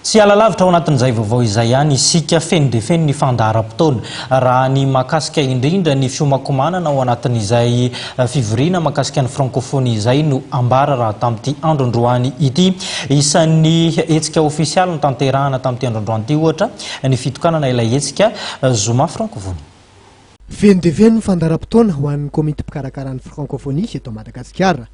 Tsy hiala lavitra ao anatin'izay vaovao izay ihany isika, feno dia feno ny fandaharam-potoana raha ny mahakasika indrindra ny fiomankomanana ao anatin'izay fivoriana mahakasika ny frankofonia izay no ambara raha tamin'ity andro androany ity. Isan'ny hetsika ofisialy notanterahana tamin'ity andro androany ity ohatra ny fitokanana ilay hetsika Zoma Frankofonia. Feno dia feno ny fandaharam-potoana ho an'ny komity mpikarakara ny Frankofonia eto Madagasikara.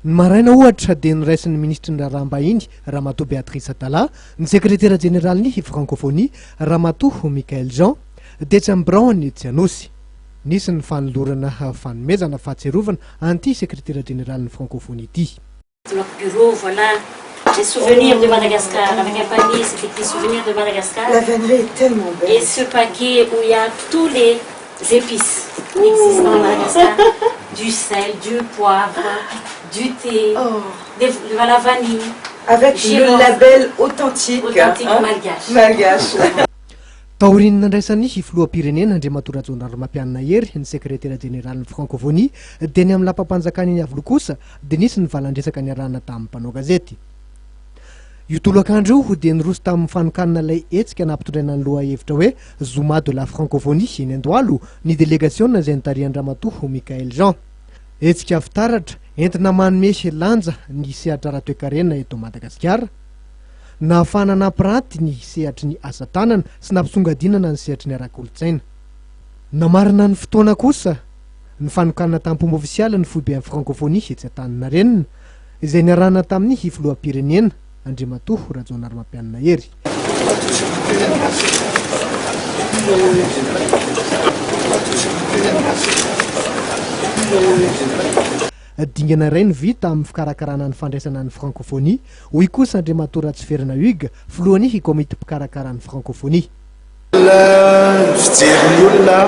Ny maraina ohatra dia noraisin'ny minisitry ny Raharaham-bahiny, Ramatoa Béatrice Atallah, ny sekretera jeneralin'ny Frankofonia, Ramatoa Michaëlle Jean, tetsy amin'ny biraony etsy Anosy. Nisy ny fanolorana fanomezana fahatsiarovana an'ity sekretera jeneralin'ny Frankofonia ity. Notre bureau, voilà les souvenirs de Madagascar avec un panier, c'est écrit souvenirs de Madagascar. La vannerie est tellement belle. Et ce paquet où il y a tous les épices qui existent à Madagascar, du sel, du poivre, du thé, Oh. de la vanille. Avec le Girofle. label authentique. Authentique hein. malgache. Malgache. Taorian'ny nandraisan'ny filoham-pirenena Andriamatoa Rajaonarimampianina Hery ny sekretera jeneralin'ny Frankofonia teny amin'ny lapam-panjakana eny Iavoloha kosa dia nisy ny valan-dresaka niarahana tamin'ny mpanao gazety. Io tolakandro io dia niroso tamin'ny fanokanana ilay hetsika nampitondraina ny lohahevitra hoe Zoma de la Francophonie eny Andohalo ny delegasiona izay notarihan-dRamatoa Michaëlle Jean. Hetsika fitaratra entina manome lanja ny sehatra ara-toekarena eto Madagasikara. Nahafahana nampiranty ny sehatry ny asa tanana sy nampisongadinana ny sehatry ny ara-kolontsaina. Namarana ny fotoana kosa ny fanokanana tamim-pomba ofisialy ny foiben'ny Frankofonia etsy Antaninarenina, izay niarahana tamin'ny filoham-pirenena, Andriamatoa Rajaonarimampianina Hery. Dingana iray no vita amin'ny fikarakarana ny fandraisana ny Frankofonia, hoy kosa Andriamatoa Ratsiferana Hugues, filohan'ny komity mpikarakara ny Frankofonia. Ny fijerin'ny olona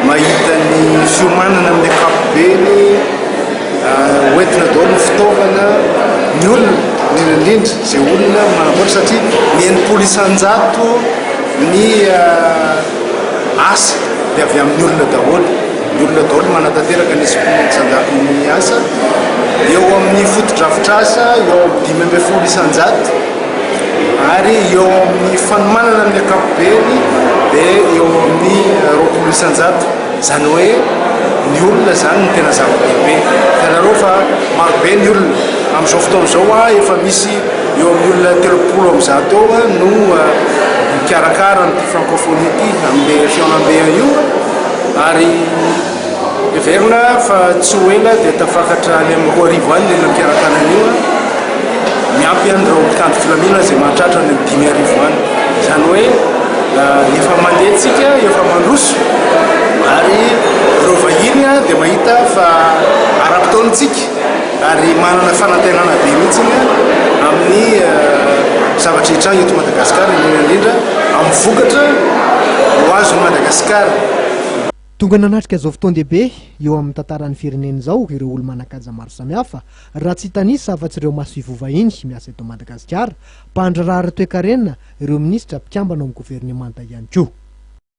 mahita ny fiomanana amin'ny ankapobeny, hoentina daholo ny fitaovana, ny olona indrindra indrindra izay olona manamboatra satria ny 60% ny asa dia avy amin'ny olona daholo, ny olona daholo manatanteraka ny 60% ny asa, eo amin'ny fotodrafitrasa eo amin'ny 15%. Ary eo amin'ny fanomanana amin'ny ankapobeny dia eo amin'ny 20%. Izany hoe ny olona izany no tena zava-dehibe. Hitanareo fa marobe ny olona. Amin'izao fotoana izao efa misy eo amin'ny olona 130 eo no mikarakara an'ity francophonie ity amin'ilay fihaonambe io ary Heverina fa tsy ho ela dia tafakatra any amin'ny 2000 any ny olona mikarakara an'io, miampy an'ireo mpitandro filaminana izay mahatratra any amin'ny 5000 any. Izany hoe efa mandeha tsika, efa mandroso ary ireo vahiny dia mahita fa ara-potoana tsika ary manana fanantenana be mihitsy amin'ny zavatra hitranga eto Madagasikara, indrindra indrindra amin'ny vokatra ho azon'i Madagasikara. Tonga nanatrika izao fotoan-dehibe eo amin'ny tantaran'ny firenena izao ireo olo-manan-kaja maro samihafa, raha tsy hitanisa afa-tsy ireo masoivoho vahiny miasa eto Madagasikara, mpandraharaha ara-toekarena, ireo minisitra mpikambana ao amin'ny governemanta ihany koa.